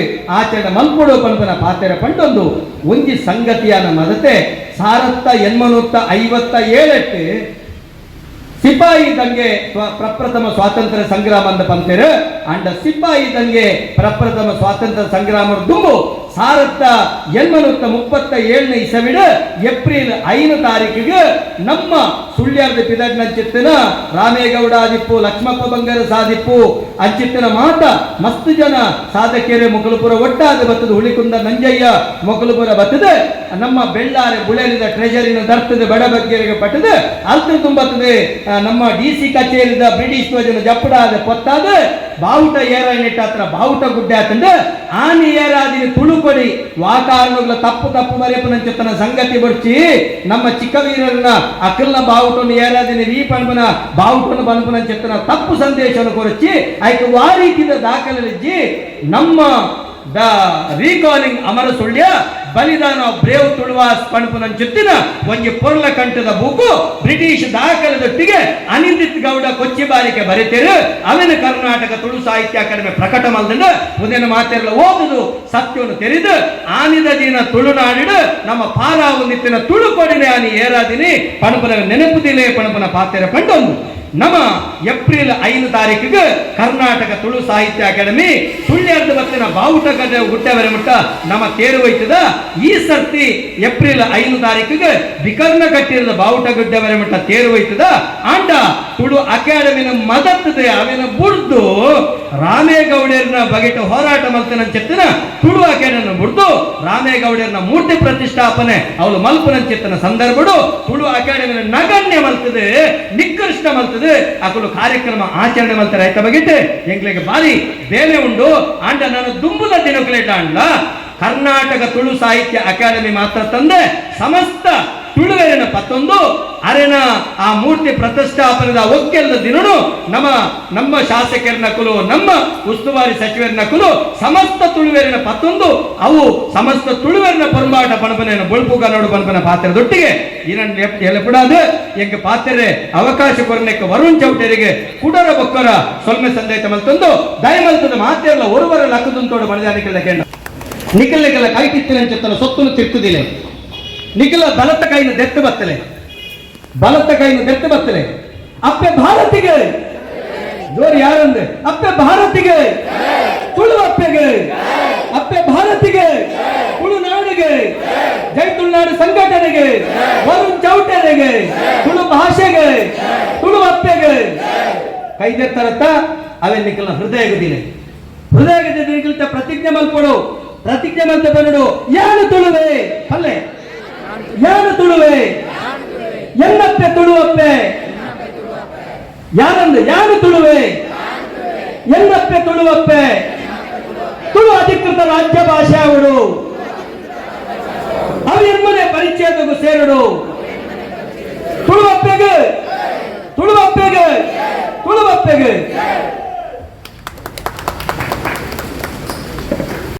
ಆಚರಣೆ ಮಲ್ಪಡು ಪನ್ಪನ ಪಾತೆರ ಪಂಡೊಂದು ಒಂಜಿ ಸಂಗತಿಯನ್ನ ಮದತೆ 1857 ಸಿಪಾಯಿ ದಂಗೆ ಪ್ರಪ್ರಥಮ ಸ್ವಾತಂತ್ರ್ಯ ಸಂಗ್ರಾಮ ಅಂತ ಪಂತೇರು ಅಂಡ ಸಿಪಾಯಿ ದಂಗೆ ಪ್ರಪ್ರಥಮ ಸ್ವಾತಂತ್ರ್ಯ ಸಂಗ್ರಾಮ ದುಂಬು 1837 ಇಸವಿಡು ಏಪ್ರಿಲ್ 5 ತಾರೀಕಿಗೆ ನಮ್ಮ ಸುಳ್ಯಾರ್ದ ಪಿದಡ್ನಂಚಿತ್ತಿನ ರಾಮೇಗೌಡ ಆದಿಪ್ಪು ಲಕ್ಷ್ಮಪ್ಪ ಬಂಗಾರ ಸಾದಿಪ್ಪು ಅಂಚಿತ್ತಿನ ಮಾತ ಮಸ್ತ್ ಜನ ಸಾಧಕೆರೆ ಮೊಕಲಪುರ ಒಟ್ಟಾದ ಬತ್ತದ ಹುಳಿಕುಂದ ನಂಜಯ್ಯ ಮೊಕಲಪುರ ಬತ್ತದ ನಮ್ಮ ಬೆಳ್ಳಾರೆ ಬುಳೆಲಿದ ಟ್ರೆಜರಿನ ದರ್ತದ ಬಡಬಗ್ಗೆರಿಗೆ ಪಟ್ಟದ ಅಲ್ತ ತುಂಬತ್ತದೆ ನಮ್ಮ ಡಿ ಸಿ ಕಚೇರಿದ ಬ್ರಿಟಿಷ್ ಜನ ಜಪ್ಪಡಾದ ಪೊತ್ತಾದ ಬಾವುಟ ಏರ ನೆಟ್ಟಾತ್ರ ಬಾವುಟ ಗುಡ್ಡೆ ಆತಂದ ಆನಿ ಏರಾದಿನ ತುಳುಕೊಡಿ ವಾಕಾರಣಗಳ ತಪ್ಪು ತಪ್ಪು ಮರೆಪನಂಚತನ ಸಂಗತಿ ಬರ್ಚಿ ನಮ್ಮ ಚಿಕ್ಕವೀರರನ್ನ ಅಕಲ್ನ ಬಾವುಟವನ್ನು ಏರಾದಿನ ರೀ ಪಣಪನ ಬಾವುಟವನ್ನು ಬನ್ಪನಂಚತನ ತಪ್ಪು ಸಂದೇಶವನ್ನು ಕೊರಚಿ ಆಯ್ತು ವಾರೀತಿದ ದಾಖಲೆಜ್ಜಿ ನಮ್ಮ the recalling ಅಮರ ಸುಳ್ಯ ಬಲಿದಾನ ಬ್ರೇವ್ ತುಳುವಾಸ್ ಪಣಪುನಂಚುತ್ತಿನ ಒಂಜಿ ಪೊರ್ಲ ಕಂಠದ ಬೂಕು ಬ್ರಿಟಿಷ್ ದಾಖಲೆದೊಟ್ಟಿಗೆ ಅನಿಂದಿತ್ ಗೌಡ ಕೊಚ್ಚಿ ಬಾರಿಕೆ ಬರೆತೇರು ಅವನ ಕರ್ನಾಟಕ ತುಳು ಸಾಹಿತ್ಯ ಅಕಾಡೆಮಿ ಪ್ರಕಟ ಮಲ್ದಂಡ ಉದಯನ ಮಾತೆಲ್ಲ ಓದುದು ಸತ್ಯವನ್ನು ತೆರೆದು ಆನಿದ ದಿನ ತುಳುನಾಡಿಡು ನಮ್ಮ ಪಾರಾವು ನಿತ್ತಿನ ತುಳು ಕೊಡಿನೆ ಆನಿ ಏರಾದಿನಿ ಪಣಪನ ನೆನಪುದಿಲೆ ಪಣಪನ ಪಾತೆರ ಪಂಡೊಂದು ನಮ್ಮ ಏಪ್ರಿಲ್ 5 ತಾರೀಕಿಗೆ ಕರ್ನಾಟಕ ತುಳು ಸಾಹಿತ್ಯ ಅಕಾಡೆಮಿ ಸುಳ್ಯಾರ್ದ ಬತ್ತಿನ ಬಾವುಟ ಕಡೆ ಗುಟ್ಟೆವರೆ ಮುಟ್ಟ ನಮ್ಮ ತೇರು ಹೋಯ್ತದ. ಈ ಸರ್ತಿ ಏಪ್ರಿಲ್ 5 ತಾರೀಕಿಗೆ ಬಿಕರ್ನ ಕಟ್ಟಿರದ ಬಾವುಟ ಗುಡ್ಡೆವರೆ ಮುಟ್ಟ ತೇರು ಹೋಯ್ತದ. ಆಂಡ ತುಳು ಅಕಾಡೆಮಿನ ಮದತ್ತದೆ ಅವಿನ ಬುಡ್ದು ರಾಮೇಗೌಡರ್ನ ಬಗೆಟ ಹೋರಾಟ ಮಲ್ತನ ಚೆತ್ತನ ತುಳು ಅಕಾಡೆಮಿನ ಬುಡ್ದು ರಾಮೇಗೌಡರ್ನ ಮೂರ್ತಿ ಪ್ರತಿಷ್ಠಾಪನೆ ಅವಳು ಮಲ್ಪನ ಚೆತ್ತನ ಸಂದರ್ಭಡು ತುಳು ಅಕಾಡೆಮಿನ ನಗಣ್ಯ ಮಲ್ತದೆ, ನಿಕೃಷ್ಟ ಮಲ್ತದೆ. ಅಕಲು ಕಾರ್ಯಕ್ರಮ ಆಚರಣೆ ಮಲ್ತಾರೆ ಆಯ್ತ ಬಗೆಟ್ ಎಂಗ್ಲಿಗೆ ಬಾರಿ ಬೇಲೆ ಉಂಡು. ಆಂಡ ನಾನು ದುಂಬುದ ದಿನಕ್ಲೇಟ ಅಂಡ್ಲ ಕರ್ನಾಟಕ ತುಳು ಸಾಹಿತ್ಯ ಅಕಾಡೆಮಿ ಮಾತ್ರ ತಂದೆ ಸಮಸ್ತ ತುಳುವೆರಿನ ಪತ್ತೊಂದು ಅರೆನ ಆ ಮೂರ್ತಿ ಪ್ರತಿಷ್ಠಾಪನೆದ ಒಕ್ಕೆಲ್ಲ ದಿನನು ನಮ್ಮ ನಮ್ಮ ಶಾಸಕರ ನಕಲು ನಮ್ಮ ಉಸ್ತುವಾರಿ ಸಚಿವರ ನಕಲು ಸಮಸ್ತ ತುಳುವೆರಿನ ಪತ್ತೊಂದು ಅವು ಸಮಸ್ತ ತುಳುವೆರಿನ ಪೊರಂಬಾಟ ಪಣಪನೆಯನ್ನು ಬೊಳ್ಪು ಕನ್ನಡ ಪಣಪನ ಪಾತ್ರದೊಟ್ಟಿಗೆ ಎಲೆಪುಡಾದ ಎಂಕ ಪಾತ್ರೆ ಅವಕಾಶ ಕೊರನೆಕ್ಕ ವರುಣ್ ಚೌಟರಿಗೆ ಕುಡರ ಬೊಕ್ಕರ ಸೊಲ್ಮೆ ಸಂದೇಶ ಮಲ್ತೊಂದು ದಯಮಲ್ತದ ಮಾತೆಲ್ಲ ಒರುವರ ಲಕ್ಕದಂತೋಡು ಮನದಾನಿಕೆಲ್ಲ ಕೇಂದ್ರ ನಿಕಲ್ ನಿಕಲ ಕೈಟಿತ್ತಿನ ಚೆತ್ತನ ಸೊತ್ತನ್ನು ತಿರ್ತುದಿಲ್ಲ. ನಿಖಿಲ ಬಲತ್ತ ಕೈನ ದೆತ್ತು ಬತ್ತಲೆ, ಬಲತ್ತ ಕೈನ ದೆತ್ತು ಬತ್ತಲೆ. ಅಪ್ಪೆ ಭಾರತಿಗೆ ಜೋರು ಯಾರಂದ್ರೆ, ಅಪ್ಪೆ ಭಾರತಿಗೆ, ತುಳು ಅಪ್ಪೆಗೆ, ಅಪ್ಪೆ ಭಾರತಿಗೆ, ತುಳುನಾಡಿಗೆ, ಜೈ ತುಳುನಾಡು ಸಂಘಟನೆಗೆ, ವರುಣ್ ಚೌಟರಿಗೆ, ತುಳು ಭಾಷೆಗೆ, ತುಳು ಅಪ್ಪೆಗೆ. ಕೈದೆತ್ತರತ್ತ ಅವೆ ನಿಖಲ್ನ ಹೃದಯಗದಿಲೆ, ಹೃದಯಗದಿ ನಿಖಲ್ತ ಪ್ರತಿಜ್ಞೆ ಮಲ್ಪಡು, ಪ್ರತಿಜ್ಞೆ ಮಲ್ತ ಬನ್ನಡು. ಯಾನು ತುಳುವೆ ಅಲ್ಲೇ, ಯಾನು ತುಳುವೆ, ಎನ್ನಪ್ಪೆ ತುಳುವಪ್ಪೆ. ಯಾರಂದ್ರೆ, ಯಾನು ತುಳುವೆ, ಎನ್ನಪ್ಪೆ ತುಳುವಪ್ಪೆ, ತುಳು ಅಧಿಕೃತ ರಾಜ್ಯ ಭಾಷೆ ಅವಡು, ಅವು ಎನ್ಮನೆ ಪರಿಚಯದಗೂ ಸೇರಡು.